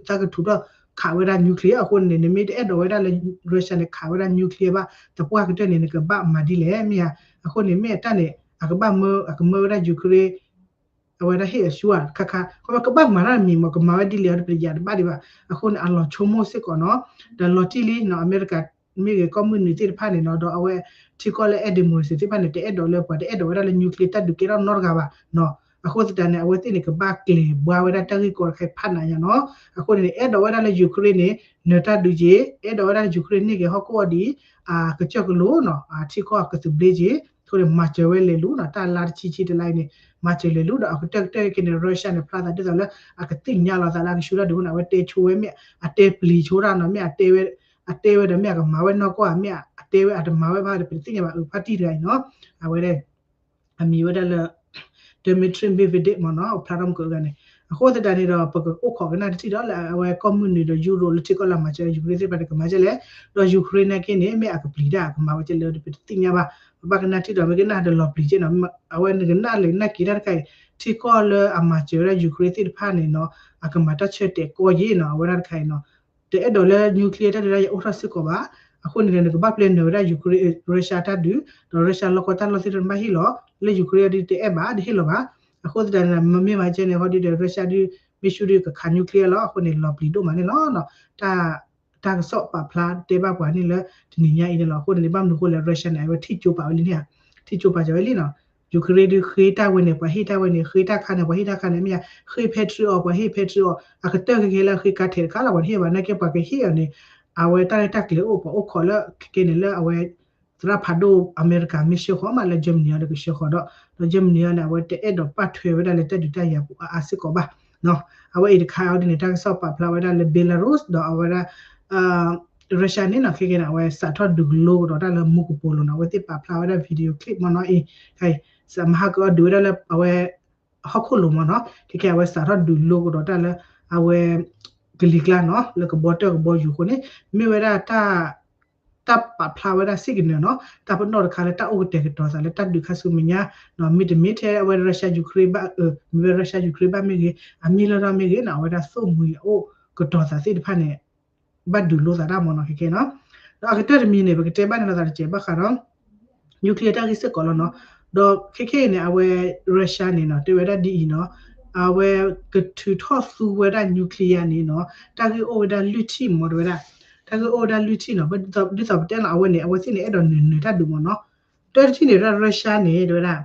သးကထုးထီၣ်ခးဝဲဒၣ် nuclear အဃိန့ၣ် နမ့ၢ်တအဲၣ်ဒိးဝဲဒၣ်လၢ Russia န့ၣ် ခးဝဲဒၣ် nuclear ဘၣ်သပှၢ်ကတၢၢ်န့ၣ် နကဘၣ်မၤဒ်လဲၣ်မ့ၢ်ဧါ အဃိန့ၣ် မ့ၢ်အတၢ်န့ၣ် အကဘၣ်မၢ အကမၢဝဲဒၣ် Ukraine အဝဲဒၣ်ဟ့ၣ်အဆူၣ်ဧါ ခါခါ ခီဖျိကဘၣ်မၤတၢ်တမံၤမ့ၢ် ကမၤဝဲဒ်လဲၣ်အီၤတပတယၤတဘၣ်ဒံးဘၣ် အဃိန့ၣ် အလီၤဆိကမိၣ်စ့ၢ်ကီးနီၤ ဒီးလီၤတံၢ်လံနီၤ အမဲရကၤမ့ၢ်ဂ့ၤ ကီၢ်မုၢ်နုာ်သ့ၣ်တဖၣ်န့ၣ်နီၤ ဒီးအဝဲထံကီၢ်လၢအဲၣ် democracy သ့ၣ်တဖၣ်န့ၣ် တအဲၣ်ဒိးလၢပှၤတအဲၣ်ဒိးဝဲဒၣ်လၢ nuclear တၢ်ဒုးကဲထီၣ်နီတဂၤဘၣ်နီၤ အဃိသတးန့ၣ် အဝဲသ့ၣ်န့ၣ် ကဘၣ်ကျဲၤဘှါဝဲဒၣ်တၢ်ဂ့ၢ်ကီတခါဖးနးညါနီၤ အဃိန့ၣ် အဲၣ်ဒိးဝဲဒၣ်လၢ Ukraine န့ၣ် နၢၤတၢ်ဒုးက့ၤ အဲၣ်ဒိးဝဲဒၣ်လၢ Ukraine န့ၢ်က့ၤဟီၣ်ခိၣ်အီၤဒ် အကစၢၢ်ကလိနီၤ အထံကီၢ်အကသုးဘျ့က့ၤ အဃိန့ၣ် မၤစၢၤဝဲလဲၤလူၤနီၤ တၢ်လါတဆံဆံတလါအံၤန့ၣ် မၤစၢၤလဲၤလူၤဒီး အကတၢၢ်ကတၢၢ်ခဲန့ၣ် Russia န့ၣ် ဖျါသးဒ်သိးလၢ အကသ့ၣ်ညါလီၤသးလၢအကရှုံးတၢ်ဒုးအဃိန့ၣ် အဝဲတဲဆိဝဲမ့ၢ် အတဲပျံၤဆိတၢ်နီၤ မ့ၢ်အတဲဝဲ အတဲဝဲဒီးမ့ၢ်အကမၤဝဲနီၢ်ကီၢ်ဧါ မ့ၢ်အတဲဝဲအတမၤဝဲဘၣ်ဒီး ပတသ့ၣ်ညါဘၣ် အဖါတံၢ်တဂၤအံၤနီၤ အဝဲဒၣ် အမံၤဝဲဒၣ်လၢ Dmitry Medvedev မ့ၢ်နီၤ ဖျါထီၣ်မုၢ်ကဂၤန့ၣ် အဃိသတးန့ၣ်ဒီး ပကအိၣ်ခိးကနၣ်တထံၣ်ဒီးလၢအဝဲကီၢ်မုၢ်နုာ်ဒီး Europe လၢထံကီၢ်လၢမၤစၢၤ Ukraine သ့ၣ်တဖၣ်န့ၣ် ကမၤကဲလဲၣ် ဒီး Ukraine နာ်က့န့ၣ် မ့ၢ်အကပျံၤတၢ် အကမၤဝဲကဲလဲၣ်ဒီးပတသ့ၣ်ညါဘၣ် ပဘၣ်ကနၣ်ထံၣ်ဒီး မ့ၢ်ကနၣ်ဒီးလီၤပျံၤကဲနီၤ အဝဲနကနၣ်လဲၤနၢ်က့ၤတၢ်တခါအံၤ ထံကီၢ်လၢအမၤစၢၤဝဲဒၣ် Ukraine သ့ၣ်တဖၣ်န့ၣ်နီၤ အကမၤတၢ်ဆၢတဲာ်ကီယ့ၢ်နီၤ အဝဲဒၣ်တခါအံၤနီၤ တအဲၣ်ဒိးလၢ nuclear တၢ်ဒုးတၢ်ယၤအိၣ်ထီၣ်စ့ၢ်ကီးဘၣ် အဃိန့ၣ်ဒီး နကဘၣ်ပျဲနၢၤဝဲဒၣ် Ukraine Russia တၢ်ဒုး ဒီး Russia လီၢ်ကီတၢ်လီၢ်သ့ၣ်တဖၣ်ဘၣ်ဟ့ၣ်လီၤ လၢ Ukraine အဒုးတအဲၣ်ဘၣ် တဟ့ၣ်လီၤဘၣ် အဃိသတးန့ၣ် မ့မ့ၢ်မၤကဲန့ၣ် ဟီဒုးဒီး Russia ဒုး မ့ၢ်ရှုံးဒုးကခး nuclear လီၤ အဃိန့ၣ် လီၤပျံၤဒိၣ်မးန့ၣ်လီၤ တၢ် တၢ်ကစီၣ်ပာ်ဖျါတဲဘၣ်ပှၤန့ၣ်လၢ တနံၤညါအံၤန့ၣ်လီၤ အဃိန့ၣ် ဘၣ်မနုၤအဃိလဲၣ် Russia န့ၣ် အဝဲထံၣ်ကၠိပာ်ဝဲလံန့ၣ်ဧါ ထံၣ်ကၠိပာ်စၢၤဝဲလံနီၤ Ukraine ဒုးဃ့တၢ်ဝဲန့ၣ် ပှၤဟ့ၣ်တၢ်ဝဲန့ၣ် ဃ့တၢ်ခါန့ၣ် ပှၤဟ့ၣ်တၢ်ခါန့ၣ် မ့ၢ်ယါ ဃ့ Patriot ပှၤဟ့ၣ် Patriot အကတၢၢ်ခဲခဲလၢအဃ့ကါထဲးတခါလီၤ ပှၤတဟ့ၣ်ဘၣ် နာ်က့ပှၤကဟ့ၣ်အီၤန့ၣ် အဝဲတၢ်ရဲၣ်တၢ်ကျဲၤအိၣ် ပှၤအိၣ်ခိးလၢခဲခဲန့ၣ်လၢအဝဲ သရၣ်ဖးဒိၣ်အမဲရကၤမ့ၢ်ဆှၢဃီၤမးလၢ Germany အီၤဒီးကဆှၢဃီၤဒီး ဒီး Germany အီၤန့ၣ် အဝဲတအဲၣ်ဒိးပာ်ထွဲဝဲဒၣ်လၢတၢ်ဒုးတၢ်ယၤပူၤအါအါစ့ၢ်ကီးဘၣ် အဝဲအံၤတခါအီၤဒ်န့ၣ် တၢ်ကစီၣ်ပာ်ဖျါဝဲဒၣ်လၢ Belarus ဒီးအဝဲဒၣ် Russia န့ၣ်နီၤ ခဲကဲန့ၣ် အဝဲစးထီၣ်ဒုးကလိကဒီးတၢ်လၢမူကပိာ်လိၤနီၤ အဝဲသ့ၣ်ပာ်ဖျါဝဲဒၣ် video clip မ့ၢ်နီၤအံၤ စးမဟါကအီၤဒုးဝဲဒၣ်လၢအဝဲ ဟီၣ်ခိၣ်လိၤမ့ၢ်နီၤ ခဲကဲ အဝဲစးထီၣ်ဒုးလိကဒီးတၢ်လၢ အဝဲ ကလံၤကျါနီၤ လၢကဘီတၢၢ်ကဘီယူၤအဃိန့ၣ် မ့ၢ်ဝဲဒၣ်တၢ် တၢ်ပာ်ဖျါဝဲဒၣ် signal နီၤ တၢ်ပနီၣ်တခါလၢတၢ်အိၣ်ကတဲာ်ကတီၤသးလၢတၢ်ဒုးခါဆူမဲာ်ညါနီၤ မ့တမ့ၢ်ထဲအဝဲ Russia Ukraine ဘၣ် မ့ၢ်ဝဲ Russia Ukraine ဘၣ်မ့ၢ်ဂ့ၤ အမ့ၢ်လၢထီၣ်မ့ၢ်ဂ့ၤနီၤ အဝဲဒၣ်သိၣ်မှံၤအအိၣ်ကတီၤသးသ့ၣ်တဖၣ်န့ၣ် ဘၣ်ဒုးလိသးတၢ်မ့ၢ်နီၤ ခဲကဲနီၤ ဒီးအကတၢၢ်တမံၤန့ၣ် ပကတဲဘၣ်န့ၣ်လီၤသးတစဲးဘၣ်ဃးဒီး nuclear တၢ်ဂ့ၢ်စ့ၢ်ကီးလီၤနီၤ ဒီးခဲကဲအံၤန့ၣ် အဝဲ Russia န့ၣ်နီၤ တဲဝဲဒၣ်ဒ်အံၤနီၤ အဝဲကထုးထီၣ်သူဝဲဒၣ် nuclear န့ၣ်နီၤ တၢ်ဂ့ၢ်အိၣ်ဝဲဒၣ်လွံၢ်ထံၣ်မ့ၢ်တဲဝဲဒၣ် တၢ်ဂ့ၢ်အိၣ်ဝဲဒၣ်လွံၢ်ထံၣ်နီၤ ဒ်သိးပတဲလီၤ အဝဲန့ၣ် အဝဲသ့ၣ်န့ၣ် အဲၣ်ဒိးနုာ်နုာ်တၢ်ဒုးမ့ၢ်နီၤ တၢ်တထံၣ်န့ၣ် Russia န့ၣ် တဲဝဲဒၣ်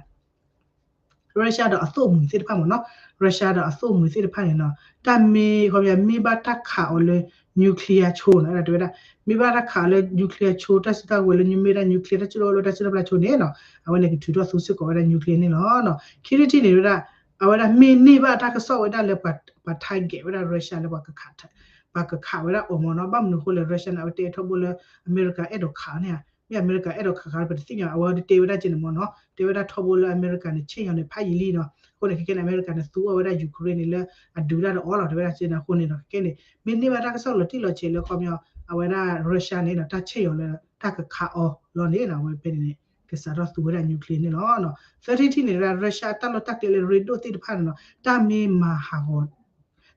Russia ဒီးအသိၣ်မှံၤသ့ၣ်တဖၣ်မ့ၢ်နီၤ Russia ဒီးအသိၣ်မှံၤသ့ၣ်တဖၣ်န့ၣ်နီၤ တၢ်မ့ၢ် ခီပညီ မ့ၢ်ဘၣ်တၢ်ခးအီၤလၢ nuclear ဆိနီၤ အဲၣ်ဒိးတဲဝဲဒၣ် မ့ၢ်ဘၣ်တၢ်ခးအီၤလၢ nuclear ဆိ တၢ်စုတၢ်ကဝဲၤလၢ မ့ၢ်ဒၣ် nuclear တၢ်စုတၢ်ကဝဲၤလၢတၢ်စုတၢ်ပျၢ်ဆိန့ၣ်နီၤ အဝဲန့ၣ်ကထုးထီၣ်သူစ့ၢ်ကီးဝဲဒၣ် nuclear န့ၣ်လီၤ. ခံထံၣ်တထံၣ်န့ၣ်ဝဲဒၣ် အဝဲဒၣ်မ့ၢ်န့ၢ်ဘၣ်တၢ်ကစီၣ်ဝဲဒၣ်လၢ ပှၤ target ဝဲဒၣ် Russia လၢ ပှၤကခးဝဲဒၣ်အီၤမ့ၢ်နီၤ ဘၣ်မနုၤအဃိလဲၣ် Russia န့ၣ် အဝဲတဲထီဘိလၢ အမဲရကၤအဲၣ်ဒိးခးအီၤန့ၣ်ဧါ မ့ၢ်အမဲရကၤအဲၣ်ဒိးခးခး ပတသ့ၣ်ညါ အဝဲတဲဝဲဒၣ်က့န့ၣ်မ့ၢ်နီၤ တဲဝဲဒၣ်ထီဘိလၢအမဲရကၤန့ၣ် ဆ့ၣ်ညီၣ်န့ၣ် ဖးယံာ်လံနီၤ အဃိန့ၣ် ခဲကဲန့ၣ် အမဲရကၤန့ၣ် သူအီၤဝဲဒၣ် Ukraine န့ၣ်လၢ အဒုးတၢ်ဒီးအီၤလီၤ တဲဝဲဒၣ်က့န့ၣ် အဃိန့ၣ်ဒီး ခဲကဲန့ၣ် မ့ၢ်န့ၢ်ဘၣ်တၢ်ကစီၣ်လီၤတံၢ်လီၤဆဲးလၢခီပညီ အဝဲဒၣ် Russia န့ၣ်ဒီး တၢ်ဆ့ၣ်ညီၣ်လၢတၢ်ကခးအီၤလီၤန့ၣ် အဝဲဖဲန့ၣ်န့ၣ် ကစးထီၣ်သူဝဲဒၣ် nuclear န့ၣ်လီၤ. သၢထံၣ်တထံၣ်န့ၣ် Russia အတၢ်လီၢ်တၢ်ကျဲလၢရ့ဒိၣ်သ့ၣ်တဖၣ်န့ၣ်နီၤ တၢ်မ့ၢ်မၤဟးဂီၤ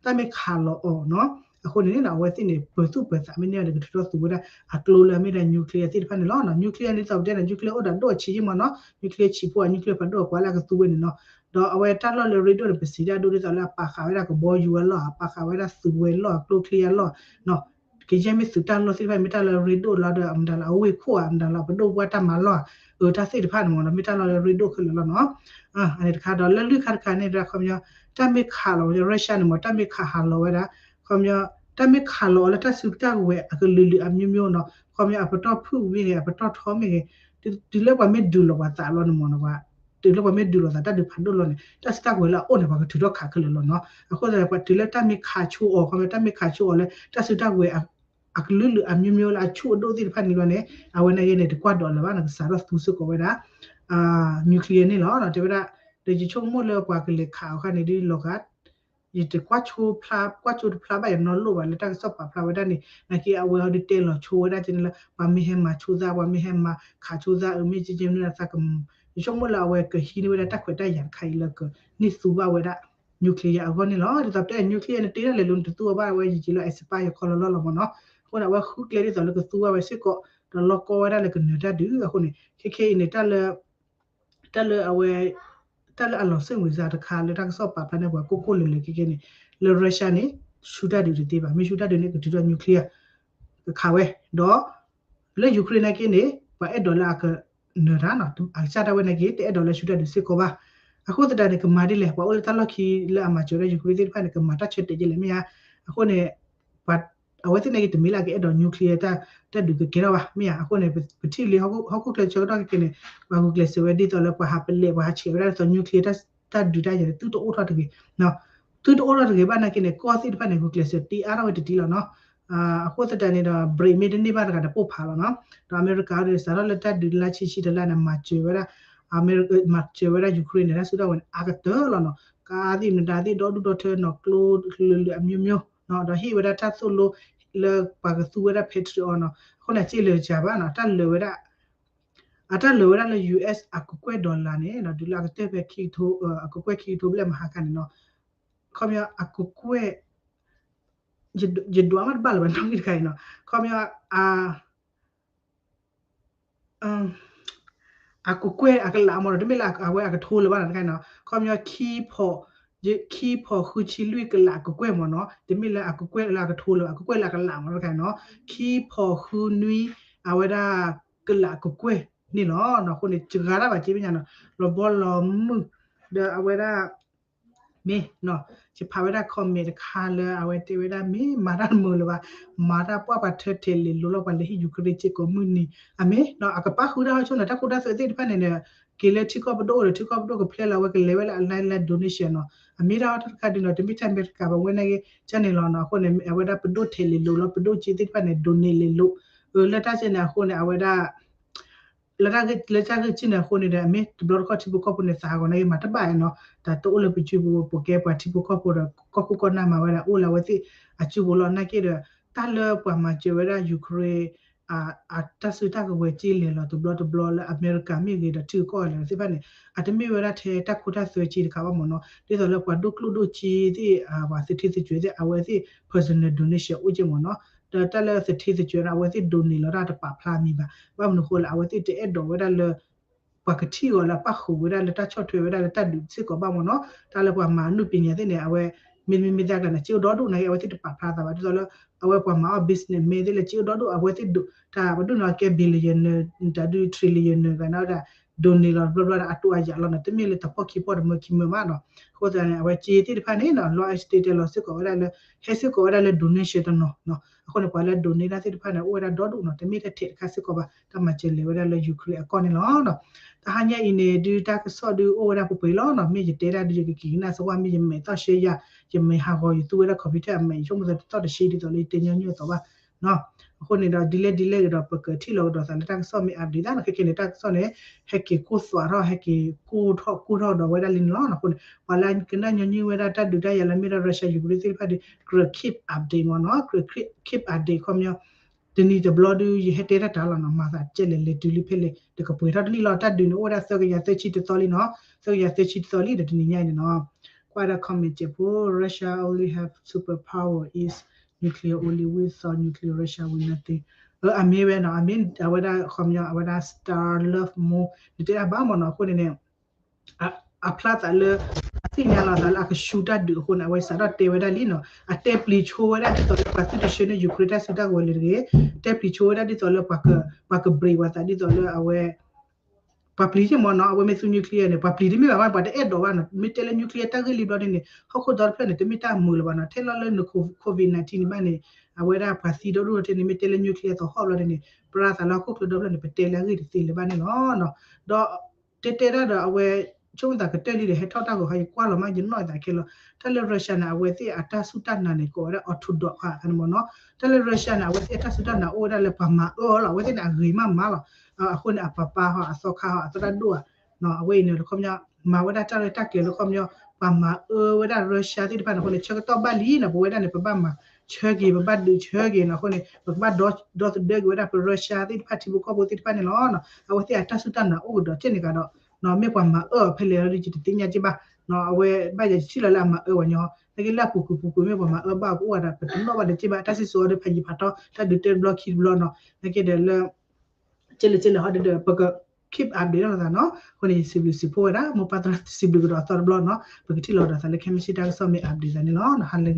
တၢ်မ့ၢ်ခးလီၤအီၤနီၤ အဃိန့ၣ် အဝဲသ့ၣ်န့ၣ် ပၢၤသူၣ်ပၢၤသးမ့ၢ်န့ၢ်န့ၣ် ကထုးထီၣ်သူဝဲဒၣ် အကျိလၢအမ့ၢ်ဒၣ် nuclear သ့ၣ်တဖၣ်န့ၣ်လီၤ. nuclear န့ၣ် ဒ်သိးပတဲန့ၣ် nuclear အိၣ်ဒီးဒိၣ်အဆံးယံမ့ၢ်နီၤ nuclear ဆံးဖိအ nuclear ဖးဒိၣ်အကွၢ်လၢအကသူဝဲန့ၣ်နီၤ ဒီးအဝဲတၢ်လီၢ်လၢရ့ဒိၣ်န့ၣ် ပစံးဒၣ်ဒိၣ်ဒ်သိးလၢအပာ်ဃာ်ဝဲဒၣ်ကဘီယူၤအလီၢ် အပာ်ဃာ်ဝဲဒၣ်သုးဝဲၤလီၢ် အကျိချံအလီၢ်နီၤ ကယဲၢ်မ့ၢ်သုးတၢ်လီၢ်သ့ၣ်တဖၣ် မ့ၢ်တၢ်လၢရ့ဒိၣ်လီၤဒီး အမတၤလၢအဝ့ၢ်ခိၣ်ဧါ အမတၤလၢပဒိၣ်ပှၢ်တၢ်မၤလီၢ်ဧါ အတၢ်သ့ၣ်တဖၣ်န့ၣ်မ့ၢ်နီၤ မ့ၢ်တၢ်လီၢ်လၢရ့ဒိၣ်ခဲလၢာ်လီၤနီၤ အန့ၣ်တခါဒီး လၢလွံၢ်ခါတခါန့ၣ် ခီပညီ တၢ်မ့ၢ်ခးလီၤ Russia န့ၣ်မ့ၢ် တၢ်မ့ၢ်ခးဟးလီၤဝဲဒၣ် ခီပညီ တၢ်မ့ၢ်ခးလီၤအီၤလၢတၢ်စုတၢ်ကဝဲၤအကလုာ်လုာ်အမျိုးမျိုးနီၤ ခီပညီ အပတီၢ်ဖုၣ်မ့ၢ်ဂ့ၤ အပတီၢ်ထီမ့ၢ်ဂ့ၤ တုၤလၢပှၤမ့ၢ်ဒုးလိာ်ပှၤသးလီၤန့ၣ်မ့ၢ်နီၤ တုၤလၢပှၤမ့ၢ်ဒုးလိာ်သးတၢ်ဒုးဖးဒိၣ်လီၤန့ၣ် တၢ်စုတၢ်ကဝဲၤလၢအအိၣ်န့ၣ် ပှၤကထုးထီၣ်ခးခဲလၢာ်လီၤနီၤ အဃိသတး ပှၤတုၤလၢတၢ်မ့ၢ်ခးဆိအီၤ ခီပညီ တၢ်မ့ၢ်ခးဆိအီၤလၢ တၢ်စုတၢ်ကဝဲၤ အကလုာ်လုာ်အမျိုးမျိုးလၢအဆူၣ်အဒိၣ်သ့ၣ်တဖၣ်န့ၣ်လီၤန့ၣ် အဝဲန့ၣ်ဂ့ၤန့ၣ် တကွၢ်ဒီးလၢၤဘၣ်နီၤ ကစးထီၣ်သူစ့ၢ်ကီးဝဲဒၣ် nuclear န့ၣ်လီၤ တဲဝဲဒၣ် ဒီးယဆိကမိၣ်လၢပှၤကလဲၤခးအီၤခါန့ၣ်ဒ်လီၤဂာ် ယတကွၢ်ဆိဖျါ ကွၢ်ဆိတဖျါဘၣ်ယနီလိၣ်ဘၣ်လၢတၢ်ကစီၣ်ပာ်ဖျါဝဲဒၣ်န့ၣ် နာ်က့အဝဲအီၤဒုးတဲလီၤဆိဝဲဒၣ်က့န့ၣ်လၢ ပှၤမ့ၢ်ဟဲမၤဆိသး ပှၤမ့ၢ်ဟဲမၤခးဆိသး အမ့ၢ်ကကဲမနုၤသးက ယဆိကမိၣ်လၢအဝဲကဟံးန့ၢ်ဝဲဒၣ်တၢ်ခွဲးတၢ်ယာ်တခါအံၤလၢကန့ၢ်သူဘၣ်ဝဲဒၣ် nuclear အဂီၢ်န့ၣ်လီၤ. ဒ်သိးပတဲ nuclear န့ၣ် တ့ထီၣ်လဲၤလိၤန့ၣ် တသူအီၤဘၣ်ဝဲ ယက့ၤလၢ expire ယခီလီၤလီၤလီၤမ့ၢ်နီၤ. အဃိန့ၣ် အဝဲဃုကျဲဒ်သိးလၢကသူဘၣ်ဝဲစ့ၢ်ကီး ဒီးလီၢ်ကီဝဲဒၣ်လၢကနၢၤတၢ်ဒုးအဃိန့ၣ် ခဲခဲအံၤန့ၣ် တၢ်လၢ တၢ်လၢအဝဲ တၢ်လၢအလီၤစိတ်ဝင်စားတခါလၢတၢ်ကစီၣ်ပာ်ဖျါန့ၢ်ပှၤကိၢ်ကိၢ်လၢၤလၢၤခဲခဲန့ၣ် လၢ Russia န့ၣ် ဆူတၢ်ဒုးတသ့ဘၣ်. မ့ၢ်ဆူတၢ်ဒုးန့ၣ် ကထုးထီၣ် nuclear ကခးဝဲ ဒီး လၢ Ukraine နာ်က့န့ၣ် ပှၤအဲၣ်ဒိးလၢအကနၢၤတၢ်နီၤ အကစၢ်ဒၣ်ဝဲနာ်က့ တအဲၣ်ဒိးလၢဆူတၢ်ဒုးစ့ၢ်ကီးဘၣ်. အဃိသတးန့ၣ် ကမၤဒ်လဲၣ် ပှၤအိၣ်လၢတၢ်လီၢ်ခံလၢအမၤစၢၤဝဲဒၣ် Ukraine သ့ၣ်တဖၣ်န့ၣ် ကမၤတၢ်ဆၢတဲာ်ဒ်လဲၣ်မ့ၢ်ဧါ. အဃိန့ၣ် ပှၤ အဝဲသ့ၣ်နာ်က့ တမ့ၢ်လၢအကအဲၣ်ဒိး nuclear တၢ် တၢ်ဒုးကကဲထီၣ်ဘၣ် မ့ၢ်ဧါ. အဃိန့ၣ် ပထံၣ်လံ ဟီၣ်ခိၣ်ချၢဆၢကတီၢ်ခဲခဲန့ၣ် ပှၤဂုာ်ကျဲးစၢးဝဲဒ်သိးလၢပှၤဟးပလဲး ပှၤဟးဆဲးဝဲဒၣ်ဒ်သိး nuclear တၢ် တၢ်ဒုးတၢ်ယၤန့ၣ် သုတအိၣ်ထီၣ်တဂ့ၤ သုတအိၣ်ထီၣ်တဂ့ၤဘၣ်နာ်က့န့ၣ် ကီၢ်သ့ၣ်တဖၣ်န့ၣ် ဂုာ်ကျဲးစၢးတ့အါထီၣ်ဝဲတတံၢ်လီၤနီၤ. အဃိသတးန့ၣ်ဒီး break မ့ၢ်တန့ၢ်ဘၣ်တဂၤဒီးပိၢ်ဖးလီၤနီၤ. ဒီးအမဲရကၤဒီး စးထီၣ်လၢတၢ်ဒုးလါဆံဆံတလါန့ၣ် မၤစၢၤဝဲဒၣ် အမဲရကၤ မၤစၢၤဝဲဒၣ် Ukraine န့ၣ် တၢ်စုတၢ်ဝဲၤန့ၣ် အါကတၢၢ်လီၤနီၤ. ကါသ့ၣ်မတၤသ့ၣ် ဒီဒူၣ်ဒီထၢနီၤ ကျိကလုာ်လုာ်အမျိုးမျိုးနီၤ ဒီးဟ့ၣ်ဝဲဒၣ်တၢ်သိၣ်လိလၢပှၤကသူဝဲဒၣ် Patriot အီၤနီၤ. အဃိန့ၣ် စ့လၢာ်စှၤဘၣ်နီၤ တၢ်လၢာ်ဝဲဒၣ် အတၢ်လၢာ်ဝဲဒၣ်လၢ US အကကွဲၢ် dollar န့ၣ်နီၤ တုၤလၢအကတၢၢ်ဖဲခံကထိ အကကွဲၢ်ခံကထိဘျဲၣ်မဟါခါန့ၣ်နီၤ ခီပညီအကကွဲၢ် ယဒွးမးတဘၣ်လၢၤဘၣ်နီၣ်ဂံၢ်တခါအံၤနီၤ ခီပညီ အ အကကွဲၢ်အကလးမ့ၢ်နီၤ တမ့ၢ်လၢအဝဲအကထိလၢၤဘၣ်နီၤတခါအံၤနီၤ ခီပညီ ခံဖီၣ် ခံဖီၣ်ဃုဆံလွံၢ်ကလးအကကွဲၢ်မ့ၢ်နီၤ တမ့ၢ်လၢအကကွဲၢ်လၢအကထိလၢၤ အကကွဲၢ်လၢအကလးမ့ၢ်နီၤတခါအံၤနီၤ ခံဖီၣ်ဃုနွံ အဝဲဒၣ်ကလးအကကွဲၢ်န့ၣ်လီၤ. အဃိန့ၣ် စှၤတၢ်ဘၣ်က့ပညါနီၤ လီၤဘီလီၤမုၢ် ဒီးအဝဲဒၣ် မ့ၢ် ယဖးဝဲဒၣ် comment တခါလၢအဝဲတဲဝဲဒၣ် မ့ၢ်မၤတၢ်တမုာ်လၢၤဘၣ် မၤတၢ်ပှၢ်ပှၤထၢထဲးလ့ၤလိၤလီၤ ပှၤလဲၤဟံၣ် Ukraine စ့ၢ်ကီးမုၢ်နံၤ အမ့ၢ်နီၤ အကပၣ်ဃုတၢ်ဟီၣ်ခိၣ်န့ၣ် တၢ်ကူတၢ်သိးသ့ၣ်တဖၣ်န့ၣ်ဒီး က့ၤလၢထံကီၢ်ပဒိၣ်ဒီး ထံကီၢ်ပဒိၣ်ကဖျဲလီၤဝဲ ကလဲၤဝဲလၢအလဲလဲ donation နီၤ အမ့ၢ်တၢ်အီၣ်တၢ်တခါဒုးနီၤ တမ့ၢ်ထဲအမဲရကၤ ပဝဲနာ်က့ ကန့ၣ်လီၤနီၤ အဃိန့ၣ် အဝဲဒၣ်ပဒိၣ်ထဲးလ့ၤလိၤလီၤ ပဒိၣ်က့သ့ၣ်တဖၣ်န့ၣ် donate လ့ၤလိၤ လၢတၢ်စ့န့ၣ်အဃိန့ၣ် အဝဲဒၣ် လၢတၢ်ဂ့ၢ်စံၣ်န့ၣ်အဃိန့ၣ်ဒီး အမ့ၢ်တဘျီတခီၣ်ထံဖိကီၢ်ဖိန့ၣ် သးဂီၤန့ၣ်မၤတဘၣ်နီၤ, တၢ်တအိၣ်လၢပစုပူၤ ပကဲပှၤထံဖိကီၢ်ဖိဒီး ကီၢ်ခိၣ်ကီၢ်နၢ်မၤဝဲဒၣ် အိၣ်လၢအဝဲသ့ၣ်အစုပူၤလီၤ. နာ်က့ဒီး တၢ်လၢပှၤမၤစၢၤဝဲဒၣ် Ukraine အတၢ်စုတၢ်ကဝဲၤစ့လဲၤလီၤတဘျီတဘျီလၢအမဲရကၤမ့ၢ်ဂ့ၤဒီး ထံကီၢ်လဲၤသ့ၣ်တဖၣ်န့ၣ် အတမ့ၢ်ဝဲဒၣ်ထဲတၢ်ခိတၢ်သွဲစ့တခါဘၣ်မ့ၢ်နီၤ, ဒ်သိးလၢပှၤဒိၣ်ကျိၣ်ဒိၣ်စ့သ့ၣ် ပှၤသထ့သကွဲးသ့ၣ် အဝဲသ့ၣ် personal donation အိၣ်က့မ့ၢ်နီၤ, ဒီးတၢ်လၢသထ့သကွဲးန့ၣ် အဝဲသ့ၣ် donate လီၤတၢ်တပာ်ဖျါမံၤဘၣ်, ဘၣ်မနုၤအဃိလၢအဝဲသ့ၣ်တအဲၣ်ဒိးဝဲဒၣ်လၢ ပှၤကထံၣ်အီၤလၢအပၣ်ဃုာ်ဝဲဒၣ်လၢတၢ်ဆီၣ်ထွဲဝဲဒၣ်လၢတၢ်ဒုးစ့ၢ်ကီးဘၣ်မ့ၢ်နီၤ, တၢ်လၢပှၤမၤအနုပညာသ့ၣ်န့ၣ် အဝဲ မ့မ့ၢ်မ့ၢ်သ့ၣ်ကျါန့ၣ် စ့အိၣ်ဒီဒူၣ်နာ်က့ အဝဲသ့ၣ်တပာ်ဖျါသးဘၣ် ဒ်သိးလၢ အဝဲပှၤမၤအီၣ် business man သ့ၣ်လၢစ့အိၣ်ဒီဒူၣ် အဝဲသ့ၣ်ဒိး တၢ်ပဒိၣ်န့ၣ်ကဲ billionaire တၢ်ဒုး trillionaire ဂၤန့ၣ်ဝဲဒၣ် donate လီၤတဘျီဘျီဒီးအတိအယၤလီၤနီၤ, တမ့ၢ်လၢတၢ်ဖီၣ်ခံဖီၣ်တမၢခံမၢဘၣ်နီၤ, အဃိသတးန့ၣ် အဝဲစ့သ့ၣ်တဖၣ်န့ၣ်နီၤ လီၤ အစတ့တဲလီၤစ့ၢ်ကီးဝဲဒၣ်လၢ ဟဲစ့ၢ်ကီးဝဲဒၣ်လၢ donation တနီၤနီၤ, အဃိန့ၣ် ပှၤလၢ donate တၢ်သ့ၣ်တဖၣ်န့ၣ် အိၣ်ဝဲဒၣ်ဒီဒူၣ်နီၤ, တမ့ၢ်တထဲးတခါစ့ၢ်ကီးဘၣ် တၢ်မၤစၢၤလဲၤဝဲဒၣ်လၢ Ukraine အကီၢ်န့ၣ်လီၤနီၤ. တဟါညါအံၤန့ၣ် ဒုးတၢ်ကစီၣ်ဒုးအိၣ်ဝဲဒၣ်ပှဲၤပှဲၤလီၤနီၤ, မ့ၢ်ယတဲဒၣ်ဒုးယကက့ၤကနၣ်စ့ၢ်ကီး မ့ၢ်ယမဲာ်သီၣ်ရှဲယၤ ယမဲာ်ဟးဂီၤ ယသူဝဲဒၣ် computer အမဲာ် ယဆိကမိၣ်သးတသီၣ်တဆံဒ်သိးလၢယတဲညီနုၢ်အသိးဘၣ်နီၤ, အဃိန့ၣ်ဒီး ဒ်လဲၣ်ဒ်လဲၣ်ဒီး ပကထံၣ်လီၤကဒီးသးလၢတၢ်ကစီၣ်မ့ၢ် update သးနီၤ, ခဲကဲန့ၣ် တၢ်ကစီၣ်န့ၣ် ဟဲက့ၤကိၢ်သွးထီၣ် ဟဲက့ၤကိၢ်ထီၣ်ကိၢ်ထီၣ်ဒီးဝဲဒၣ်လံန့ၣ်လီၤ. အဃိန့ၣ် ပှၤလၢကနၣ်ညီနုၢ်ဝဲဒၣ်တၢ်ဒုးတၢ်ယၤလၢမ့ၢ်ဒၣ် Russia Ukraine သ့ၣ်တဖၣ်ဒီး ကြၢး keep update မ့ၢ်နီၤ, ကြၢး keep update ခီပညီ တနံၤတဘျီဒုး ယဟဲတဲတၢ်တၢ်လီၤနီၤ, မၤသးကဲလဲၣ်လဲၤတုၤလံဖဲလဲၣ် တကပှဲၤထီၣ်တနံၣ်လီၤ, တၢ်ဒုးန့ၣ်အိၣ်ဝဲဒၣ်သၢကယၤသၢဆံတသီလံနီၤ, သၢကယၤသၢဆံတသီလံဒီးတနံၤညါအံၤန့ၣ်နီၤ, ကွၢ်ဒၣ် comment ကဲးဖိ Russia only have superpower is nuclear only, without nuclear Russia will nothing. အမ့ၢ်ဝဲနီၤ, အမ့ၢ်အဝဲဒၣ်ခီပညီ အဝဲဒၣ် Star Love မ့ၢ် နတဲဒၣ်ဘၣ်မ့ၢ်နီၤ, အဃိန့ၣ်န့ၣ် အဖျါသးလၢ အသ့ၣ်ညါလီၤသးလၢအကဆူတၢ်ဒုးအဃိန့ၣ် အဝဲစးထီၣ်တဲဝဲဒၣ်လံနီၤ, အတဲပျံၤဆိဝဲဒၣ်ဒ်သိးလၢပှၤသုတဆၢန့ၢ် Ukraine တၢ်စုတၢ်ကဝဲၤလၢတဂ့ၤ, တဲပျံၤဆိဝဲဒၣ်ဒ်သိးလၢ ပှၤက break ပှၤသးဒ်သိးလၢအဝဲ ပှၤပျံၤက့မ့ၢ်နီၤ, အဝဲမ့ၢ်သူ nuclear န့ၣ် ပှၤပျံၤတမ့ၢ်ဘၣ် ပှၤတအဲၣ်ဒိးဘၣ်နီၤ, မ့ၢ်တဲလၢ nuclear တၢ်ဂ့ၢ်လံဘျီဒ်န့ၣ် ဟီၣ်ခိၣ်ဒီတဖျၢၣ်န့ၣ် တမ့ၢ်တၢ်မုာ်လၢၤဘၣ်နီၤ, ထဲလီၤလၢ COVID nineteen န့ၣ်ဘၣ်န့ၣ် အဝဲဒၣ်ပှၤသံဒီဒူၣ်ထဲန့ၣ် မ့ၢ်တဲလၢ nuclear သီဟီၣ်ဘျီဒ်န့ၣ် ပြၢသးလၢဟီၣ်ခိၣ်ချၢဒီဖျၢၣ်န့ၣ် ပတဲလၢအဂ့ၢ်တသ့လၢၤဘၣ်န့ၣ်လီၤ. ဒီး တဲတဲဒၣ်ဒီးအဝဲ ဆိကမိၣ်သးကတၢၢ်လံဒီး ဟဲထီၣ်တၢ်ဂီၤခါ ယကွၢ်လီၤမး ယနီၣ်သးခဲလီၤ, တၢ်လၢ Russia န့ၣ် အဝဲသ့ၣ်အတၢ်စူၢ်တၢ်နာ်န့ၣ် ကိးဝဲဒၣ် orthodox မ့ၢ်နီၤ, တၢ်လၢ Russia န့ၣ် အဝဲသ့ၣ်အတၢ်စူၢ်တၢ်နာ်အိၣ်ဝဲဒၣ်လၢပှၤမၤအၢအီၤလီၤ, အဝဲသ့ၣ်န့ၣ် အဂ့ၤမးမးလီၤ, အဃိန့ၣ် အပၢ်ပၢ်ဟီ အသီခါဟီ အသီတၢ်ဒိၣ်ဧါ အဝဲအံၤန့ၣ် ခီပညီ မၤဝဲဒၣ်တၢ်ရဲၣ်တၢ်ကျဲၤလၢခီပညီ ပှၤမၤအၢဝဲဒၣ် Russia သ့ၣ်တဖၣ်န့ၣ်အဃိန့ၣ် ဆၢကတီၢ်ဘၣ်လံနီၤ, ပဝဲဒၣ်န့ၣ် ပဘၣ်မၤဆၢက့ၤ ပဘၣ်ဒုးဆၢက့ၤနီၤ, အဃိန့ၣ် ပကဘၣ်ဒီသဒၢက့ၤဝဲဒၣ်ပ Russia သ့ၣ်တဖၣ်ထံဖိကီၢ်ဖိသ့ၣ်တဖၣ်န့ၣ်လီၤ. အဝဲသ့ၣ်အတၢ်စူၢ်တၢ်နာ်အိၣ်ကဒီးထဲန့ၣ်ကဒီး မ့ၢ်ပှၤမၤအၢအီၤဖဲလဲၣ်လီၤဒ်ယတသ့ၣ်ညါက့ဘၣ်, အဝဲဘၣ်ယထံၣ်လီၤလၢအမၤအၢပှၤညီ, နာ်က့လၢအပူၤကွံာ်ပူၤကွံာ်မ့ၢ်ပှၤမၤအၢဘၣ်ကအိၣ်ဝဲဒီး ပတနီၣ်ဘၣ်ဒီးက့ဘၣ်, တၢ်စံၣ်စိၤအီၤဒီးဖးယံၤဖးထီ တၢ်ဒုးတဲတဘျီခံတဘျီနီၤ, နာ်က့ဒီးလၢ ကဲလဲၣ်ကဲလဲၣ်ဟီဒီး ပက keep update လီၤသးနီၤ, အဃိန့ၣ် ယစံးဘျုးစံးဖှိၣ်ဝဲဒၣ် မိၢ်ပၢ်သရၣ်စံးဘျုးကဒီးအသီတဘျီနီၤ, ပကထံၣ်လီၤဒီးသးလၢခဲမုၢ်ဆ့ၣ်တၢ်ကစီၣ်မ့ၢ် update သးန့ၣ်လီၤ.